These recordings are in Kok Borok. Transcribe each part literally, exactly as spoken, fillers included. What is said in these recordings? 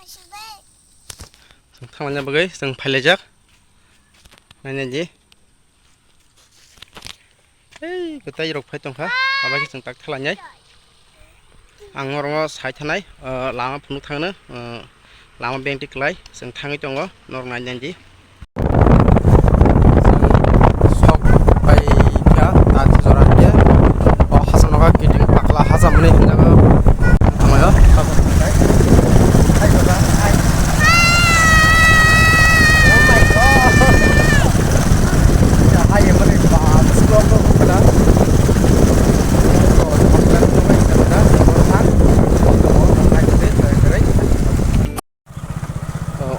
Chwng thanglaina bagwi chwng phailaijak. Nainai di. Ei, kwtai rok phai tongkha. Abo khe chwng tak thalainai. Ang norokno sai thanai, o, lama phunuk thangno, o, lama bengti kwlai chwng thangwi tongo, norok nainai di. Sok pai kha, ta jora khe, o, hachal nokha kiting pakla hachal mani hinjago. Tonglaio.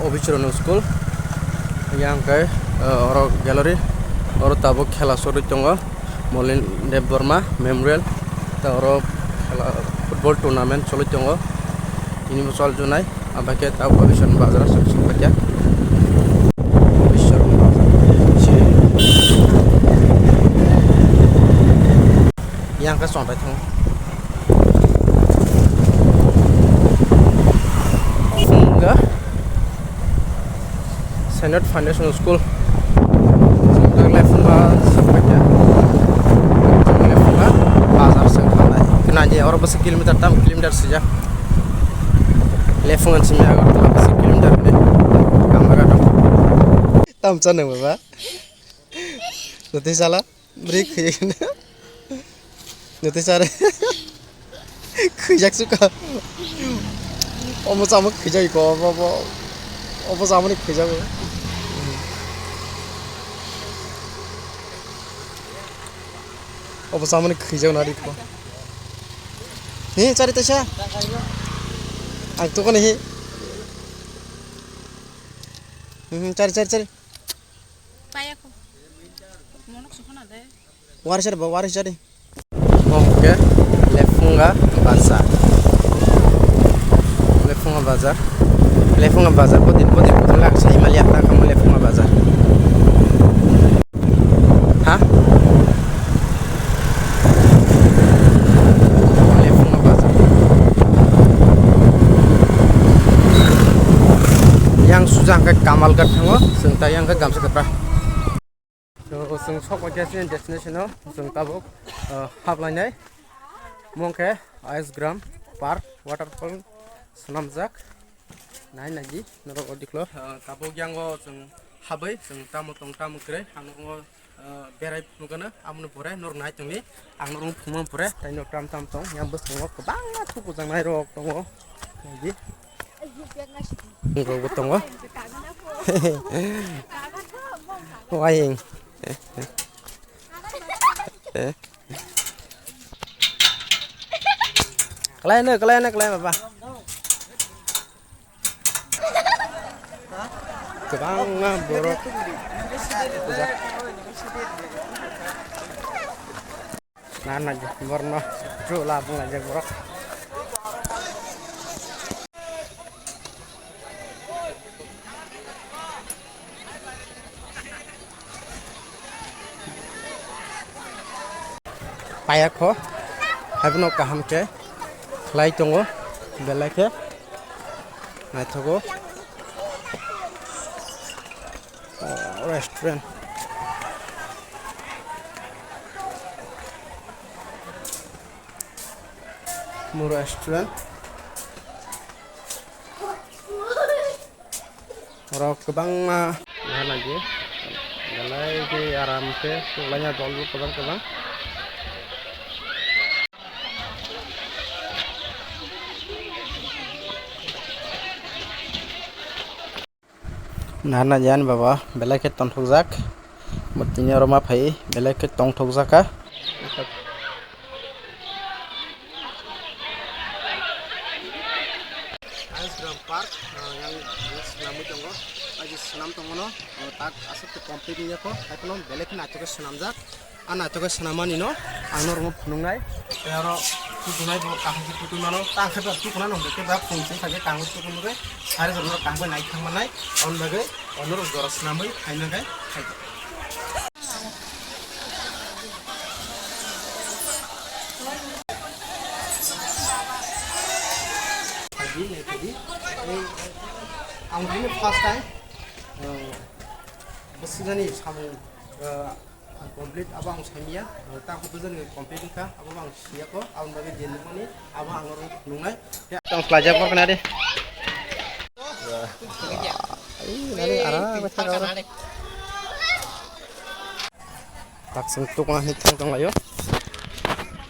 Obisronu school yang khe, oro gallery, oro tabuk khela choli tongo, Molin Debbarma Memorial, ta oro khela football tournament choli tongo, tini bo chol junai. Abakhe ta Obisroni bazar aswk sukphaikha. Obisroni bazar. Yang khe chontai thango. Phunga Synod Foundation School. Taglai phunga sukphaikha. Taglai phunga bazar se khanai. Kena je oro bwswk kilometer, tam kilometer sijak. Lephungan simi Agartala bwswk kilometer hinwi. Kambaga dok. Tam chana baba. Notwi sala. Bwrwi khwi. Notwi sare. Khwijak suka. Omo chamo khwijak ko, omo, omo, omo chamani khwijak. Obo samani khwijak na rikho. Hi, chari taisa. Ang to kono hi. Hmm, chari, chari, chari. Payako. Monok sokona de. Wari chari, ba, wari chari. Oke, Lephunga Bazar. Lephunga Bazar. Lephunga Bazar, bodin, bodin, bodin lang sai mali atang kamu Lephunga Bazar. Ha? Lephunga Bazar. Yang suja hingke Kamalghat thango, sengta yang ke gamsa kepra. So, chwng sok paikha chini destination o, chwng tabuk, uh, haplainai. Mong khe Ice Gram Park, waterfall swnamjak. Nai nai di, norok o diklo. Uh, tabuk yango chwng habai, chwng tamo tong tamo kwrwi, ang norok, uh, berai phunukgano, amoni pore norok nai tongdi, ang norok phunukmani pore, tai norok tam tam tong, yang bwskango kwbangma thukujaknai rok tongo. Nai di. Rokbo tongo. Wayeng. Kalaino, kalaino, kalaino, baba. Kwbangma borok. Na, na, borno chwla bung laijak borok. Payakho, haiphano kaham khe khlai tongo, belai khe naithogo. Oh, restaurant. Mo restaurant. Oro kwbangma naharnai di, belai khe aram khe suklaina dolbo kwbang kwbang. Naharnai di ani baba belai khe tongthokjak. Bo tini oro ma phai belai khe tongthokjak kha. Ice Gram Park, ah, yang swnamwi tongo. Aji swnam tongo no, ah, tak aswk complete wngya kho. Haiphano belai khe naithok khe swnamjak. A naithok khe swnamani no ang norokno phunuknai. Tei oro tukunai bo kaham khe tukui mano. Tang khe ba tukuna no hwnkhe ba phung chwng kha khe kaham khe tukui nugui. Sari jorno kaham khe nai thang mannai. Aboni bagwi norok jora swnamwi phaina khe phai. Ang tini first time, uh, bwswk jani samung, uh, complete abo ang saimya, uh, ta khudu jani complete wngkha, abo ang siya ko, aboni bagwi je nukmani, abo ang oro nungnai. Tong khlai jak bor kana de. Ai, nani ara, bwsa ka oro. Taksung tukma hinwi thang tong laio.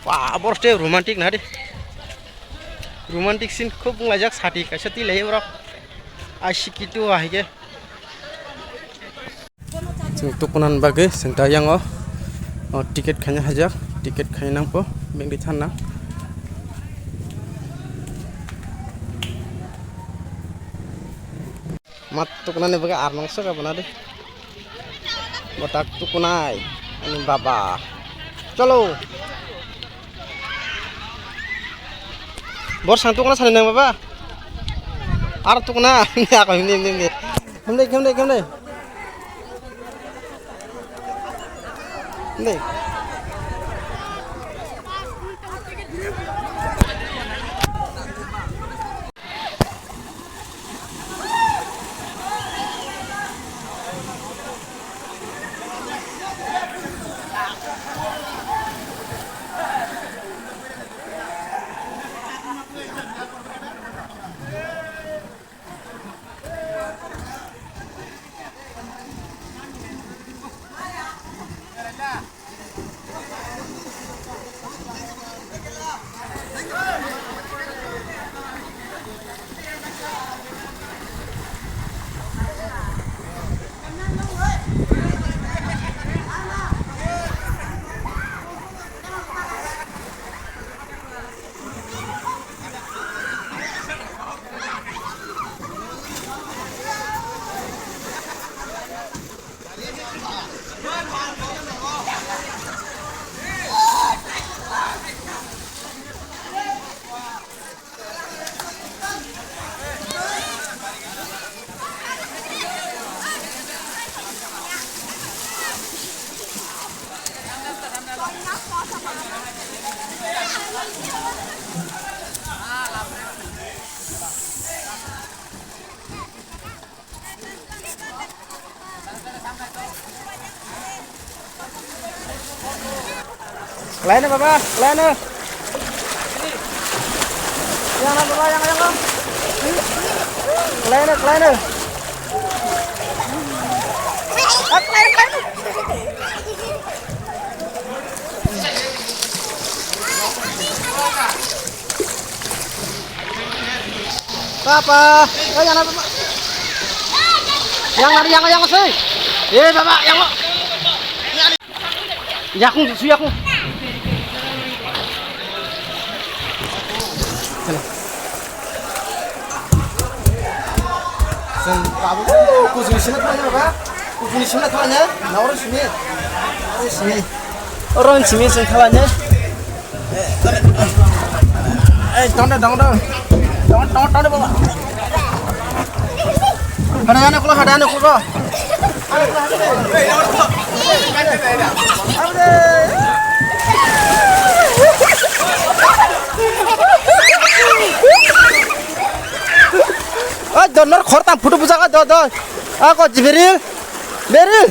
Wah, bor tei romantic na de. Romantic scene khub wng laijak, sati kaisa twi lai borok. Ai sikitu ahike. Chwng tukuna bagwi chwng ta yang o, o ticket khaina hajak, ticket khaina nang po, bengdi thanna. Mat tukunani bagwi ar nang saka bana de. Botak tukunai ani baba. Cholo. Bor sang tukuna sani nang baba. Ar tukuna ni ako himni himni himni. Himni himni himni. Himni. Kelaina baba, kelaina. Yang na baba, yang, yang. Kelaina, kelaina. Ah, kelaina, kelaina. Papa, eh, yang na baba. Yang na, yang, yang sih. Eh, baba, yang lo. Yakung, su yakung. Chwng tabuk, uh, kuchuni sima thalanya baba. Kuchuni sima thalanya. Naoro simi. Naoro simi. Oro simi chwng thalanya. Ei, tonde, tonde. Tonde, tonde, tonde, baba. Hada, hada, kulo, hada, hada, kulo. Oi, don nor khor tam photo bujak, oi, do, do. A ko, Beril. Beril.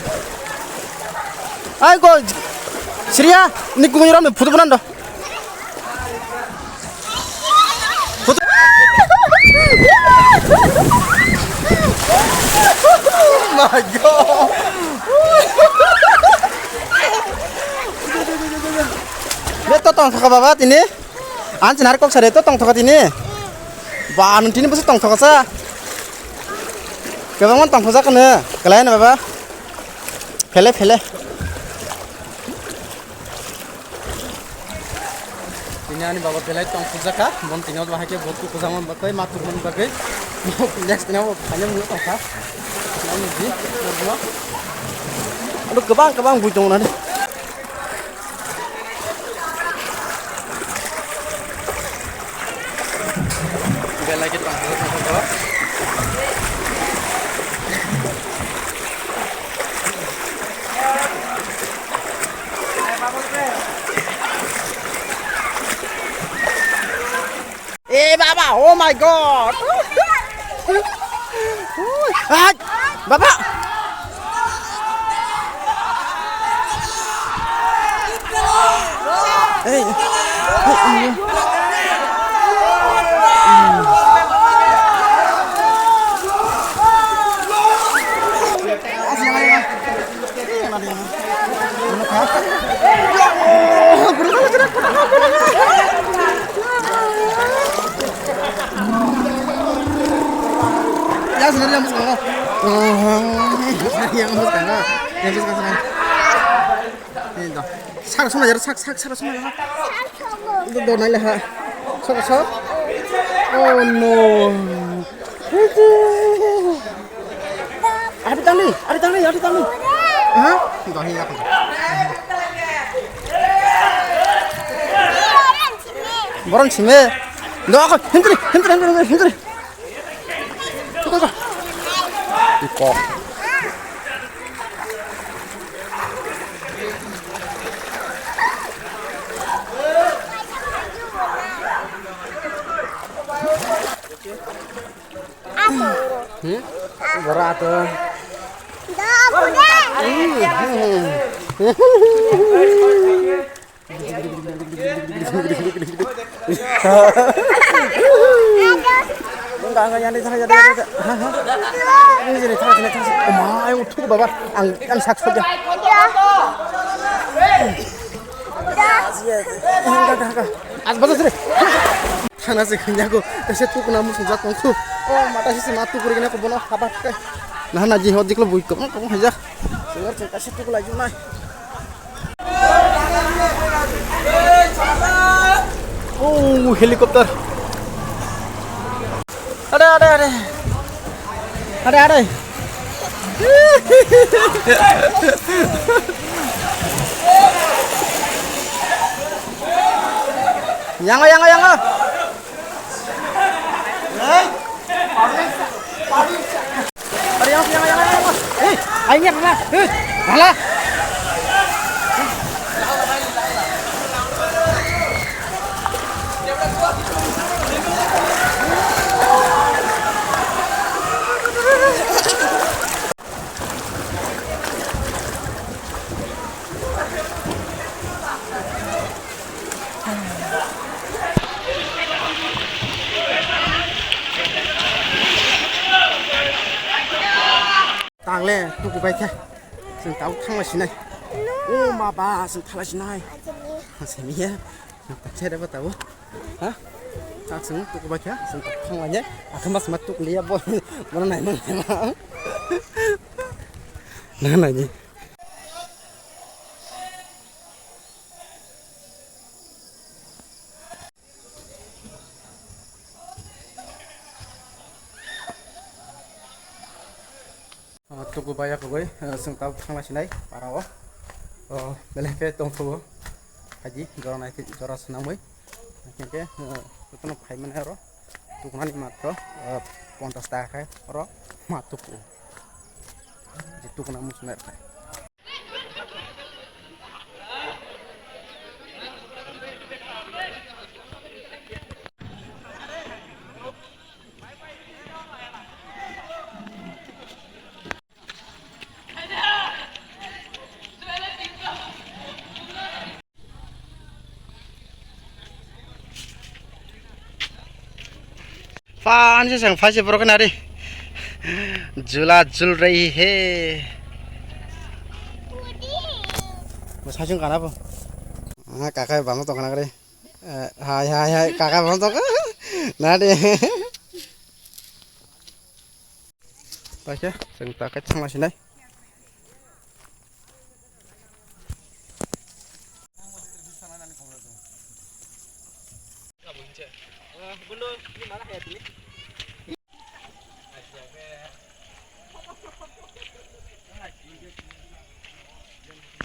Ai ko, Sriya, ni kung rom photo bunan do. My God. Be to tong thaka baba tini. An chinari kok sare to tong thaka tini. Ba nung tini bwswk tong thaka sa. Kebang man tong thaka kene. Kelai na baba. Phele phele. Tini ani baba belai tong puja kha, bon tini o bahai khe bo tu puja man bagwi, ma tu man bagwi. Next tini o phai nang tong kha. Nang di, nang di. Ado kwbang kwbang bui tong nani. Belai khe tong puja kha. Eh, baba, oh my God. Hai! Baba! Hey! Ya, sebenarnya yang boskango. Yang boskango. Yang boskango. Ini tuh. Sak, sama aja, sak, sak, sak, sama aja. Itu donai lah. Sok, sok. Oh no. Ada tali, ada tali, ada tali. Hah? Itu akhirnya apa? Boron sime. Doa kok. Hentri, hentri, hentri, hentri. Tuh, tuh, tuh. Iko. Hmm? Berat tuh. Enggak, enggak, yang di sana, yang di sana. Hah, hah. Ini sini, sana sini, sana sini. Oh, ma, ayo, tuh, Baba. Ang, ang sak saja. Enggak, enggak, enggak. As, batas deh. Sana sih, nyago. Kasi tuh kena musuh jat kongku. Oh, mata sih, matu kuri kena kebono, apa, teh. Nah, nah, jihad diklo buik kok, kok aja. Suar sih, kasi tuh kena junai. Oh, helicopter. Ada, ada, ada. Ada, ada. Yang, yang, yang. Ari, yang, yang, yang, yang. Eh, aing ya, eh, kalah. Tangle tuku bai khe. Chwng tabuk thangma sinai. O ma ba, chwng thala sinai. Simi ya. Chede ba tabuk. Ha? Chak chwng tuku bai khe. Chwng tabuk thangma ne. Akhama sima tuk liya bo. Bono nai mang nai mang. Na nai ni. O, tuku baya kugui, o, chwng tabuk thangna sinai para o. O, belai khe tongthogo. Haji, jora nai khe, jora swnamwi. Hingkhe, o, jotono phai mani oro. Tuknani matro, o, ponchas taka khe oro ma tuku. Je tukna muchunai rwkha. Pa, ani se sang phai se borok nari. Jula jul rahi hai. Bo saichung kana bo. Ah, kakai bangma tong kana kare. Eh, hai, hai, hai, kakai bangma tong. Nari. Paikhe, chwng takai thangma sinai.